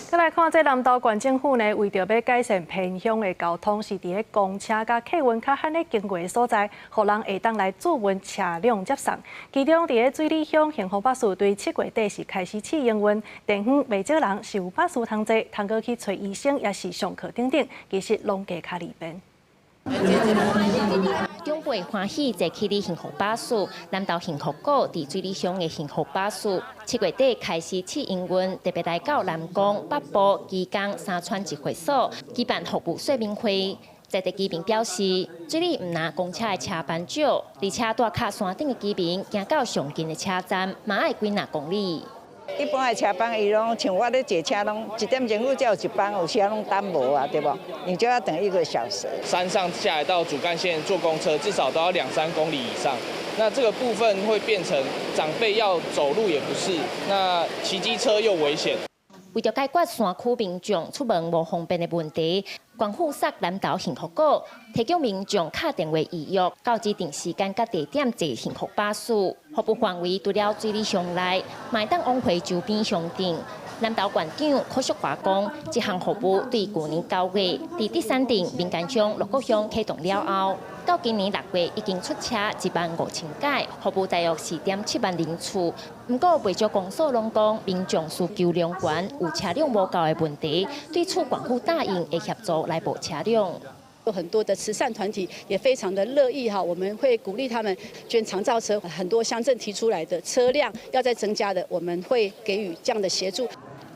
再來看這南投縣政府呢，為著欲改善偏鄉的交通，是佇咧公車佮客運較罕咧經過的所在，予人會當來注文車輛接送。其中佇咧水里鄉幸福巴士對7月底是開始試營運，地方袂少人是有巴士通坐，通過去揣醫生，抑是上課等等，其實攏加較利便。長輩歡喜坐起哩幸福巴士，南投幸福谷佇水里鄉的幸福巴士，7月底開始試營運，特別來到南宮、北埔、基岡三村一會所舉辦服務說明會。在地居民表示，水里毋但公車的車班少，而且蹛較山頂的居民行到上近的車站，嘛愛幾若公里。一般的車班，伊攏像我咧坐車，攏一點鐘才有一班，有時攏等無啊，對無？你就要等一個小時。山上下來到主幹線坐公車，至少都要兩三公里以上。那這個部分會變成長輩要走路也不是，那騎機車又危險。為著解決山區民眾出門無方便的問題，縣府設南投幸福谷，提供民眾敲電話預約，到指定時間佮地點坐幸福巴士。服務範圍除了水里鄉內，嘛會當往回周邊鄉鎮。南投縣長柯淑華講，這項服務對舊年9月，佇竹山鎮、民權鄉、鹿谷鄉啟動了後，到今年6月已經出車15,000擺，服務大約4.7萬人次。毋過，袂少公所攏講，民眾需求量懸，有車輛無夠的問題，對此縣府答應會協助來補車輛。有很多的慈善團體也非常的樂意哈，我們會鼓勵他們捐長照車，很多鄉鎮提出來的車輛要再增加的，我們會給予這樣的協助。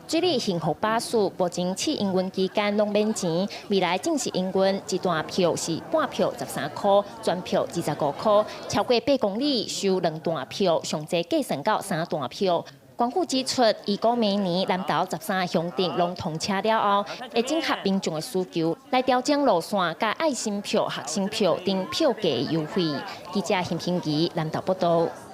水里幸福巴士目前試營運期間攏免錢，未來正式營運一段票是半票13箍，全票25箍，超過8公里收兩段票，上濟計算到三段票。縣府指出，預估明年南投13個鄉鎮攏通車了後，會整合民眾的需求，來調整路線、佮愛心票、學生票等票價優惠。記者陳品儀南投報道。